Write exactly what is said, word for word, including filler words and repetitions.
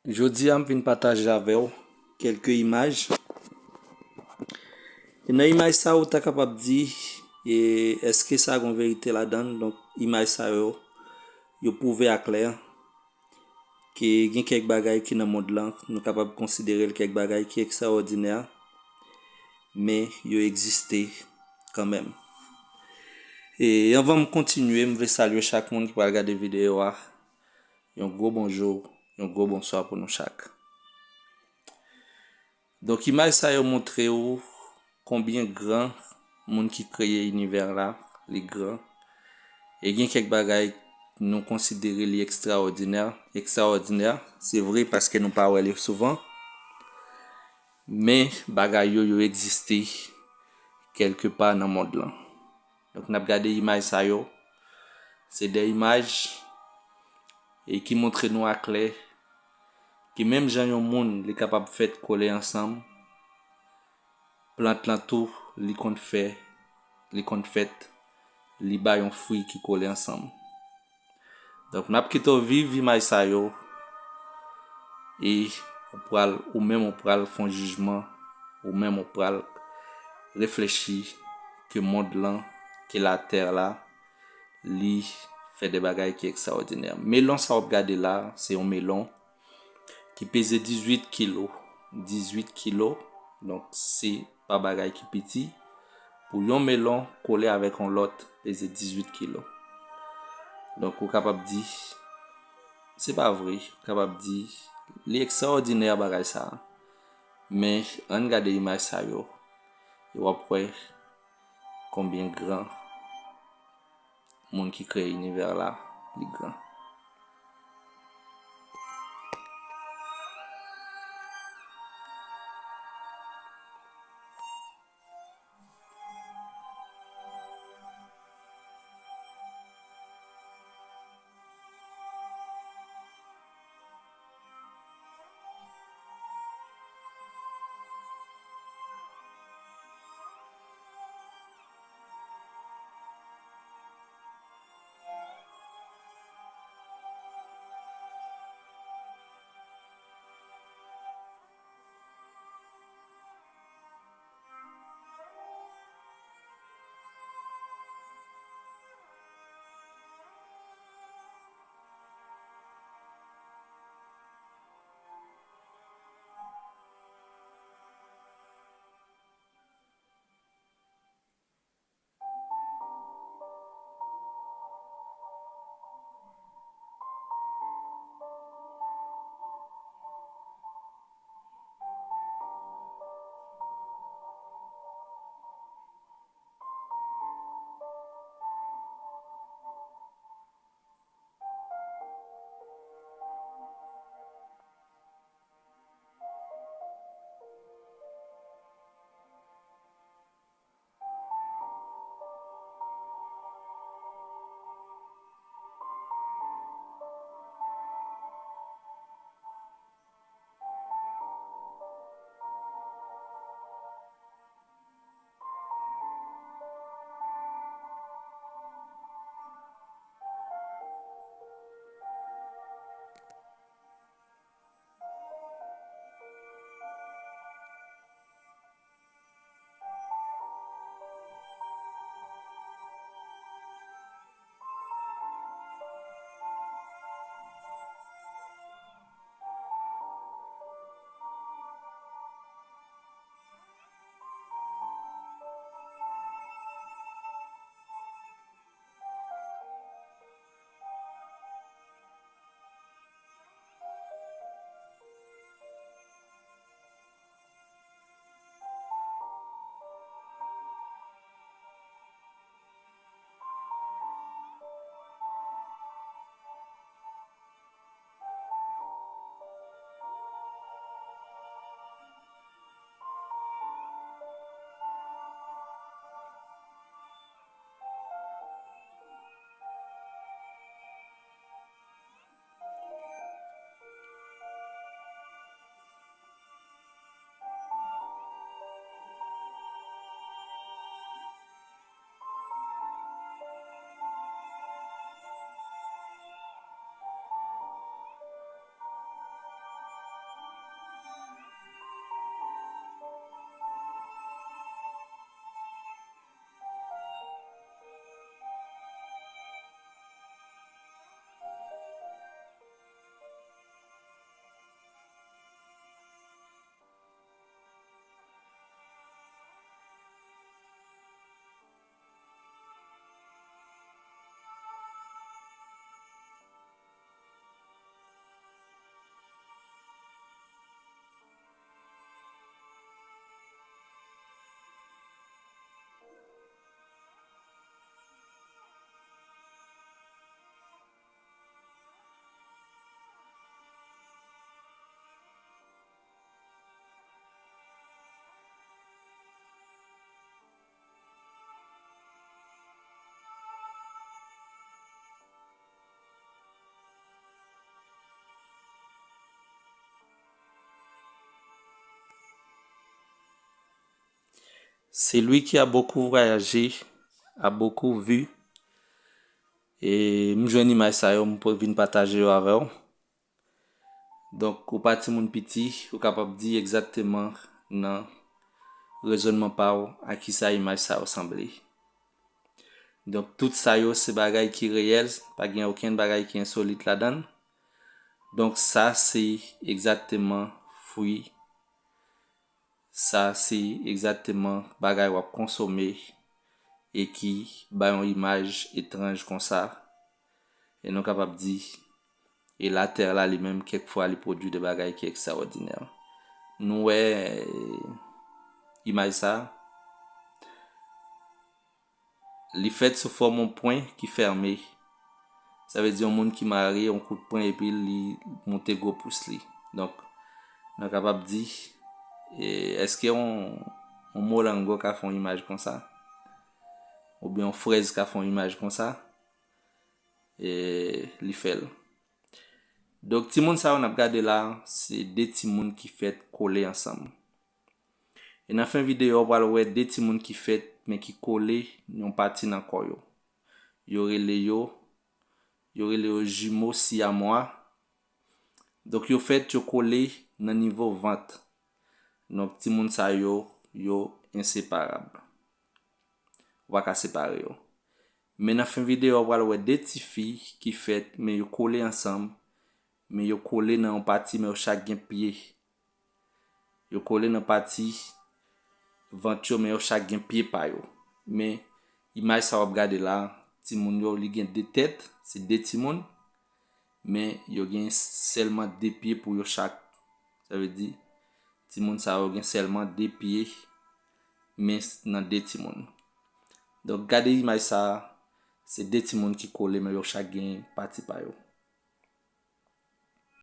Jodi a, m vin pataje avè w kèlke imaj. E nan imaj sa, ou ta kapab di, e, èske sa gen verite ladan l? Donk, imaj sa yo, yo pwouve aklè ke gen kèk bagay ki nan mond lan, nou kapab konsidere l kèk bagay ki ekstraòdinè, men yo egziste kanmenm. E anvan m kontinye, m vle salye chak moun ki pral gade videyo a. Yon gwo bonjou, yon gwo bonswa pou nou chak. Donk, imaj sa yo montre w konbyen gran moun ki kreye inivè la, li gran. E gen kèk bagay nou konsidere li ekstraòdinè. Ekstraòdinè, se vre paske nou pa wè li souvan. Men bagay yo, yo egziste kèlke pa nan mond lan. Donk, n ap gade imaj sa yo. Se de imaj e ki montre nou aklè ke menm jan yon moun li kapab fèt kole ansanm, plant lan tou, li konn fè, li konn fèt, li ba yon fwi ki kole ansanm. Donk, n ap kite w viv imaj sa yo, e ou pral, ou menm ou pral fè yon jijman, ou menm ou pral reflechi ke mond lan, ke latè la, li fè de bagay ki ekstraòdinè. Melon sa w ap gade la, se yon melon ki peze dizuit kilo. Dizuit kilo, donk se pa bagay ki piti. Pou yon melon kole avèk yon lòt, peze dizuit kilo. Donk, ou kapab di, se pa vre, ou kapab di, li ekstraòdinè bagay sa. Men, ann gade imaj sa yo, e w ap wè konbyen gran moun ki kreye inivè la, li gran. C'est lui qui a beaucoup voyagé, a beaucoup vu. E m jwenn imaj sa yo, m pou vin pataje yo avè w. Donk, ou pa timoun piti, ou kapab di egzakteman nan rezònman pa w a kisa imaj sa yo sanble. Donk, tout sa yo se bagay ki reyèl, pa gen okenn bagay ki ensolit ladan l. Donk, sa se egzakteman fwi, sa se egzakteman bagay w ap konsome e ki bay yon imaj etranj konsa. E nou kapab di, e latè la li menm, kèk fwa li pwodui de bagay ki ekstraòdinè. Nou wè, eh, imaj sa, li fèt sou fòm yon pwen ki fèmen. Sa vle di yon moun ki mare yon kout pwen epi li moute gwo pous li. Donk, nou kapab di, eh, èske yon, yon molango ka fè yon imaj konsa? Oubyen yon frèz ka fè yon imaj konsa? E li fè l. Donk, timoun sa yo n ap gade la, se de timoun ki fèt kole ansanm. E nan fen videyo a, w pral wè de timoun ki fèt, men ki kole yon pati nan kò yo. Yo rele yo, yo rele yo jimo siyamwa. Donk, yo fèt, yo kole nan nivo vant. Donk, timoun sa yo, yo enseparab. Ou pa ka separe yo. Men nan fen videyo a, w pral wè de tifi ki fèt, men yo kole ansanm, men yo kole nan yon pati, men yo chak gen pye. Yo kole nan pati vant yo, men yo chak gen pye pa yo. Men imaj sa w ap gade la, timoun yo, li gen de tèt, se de timoun, men yo gen sèlman de pye pou yo chak. Sa vle di, timoun sa yo gen sèlman de pye, men s-, nan de timoun. Donk, gade imaj sa, se de timoun ki kole, men yo chak gen pati pa yo.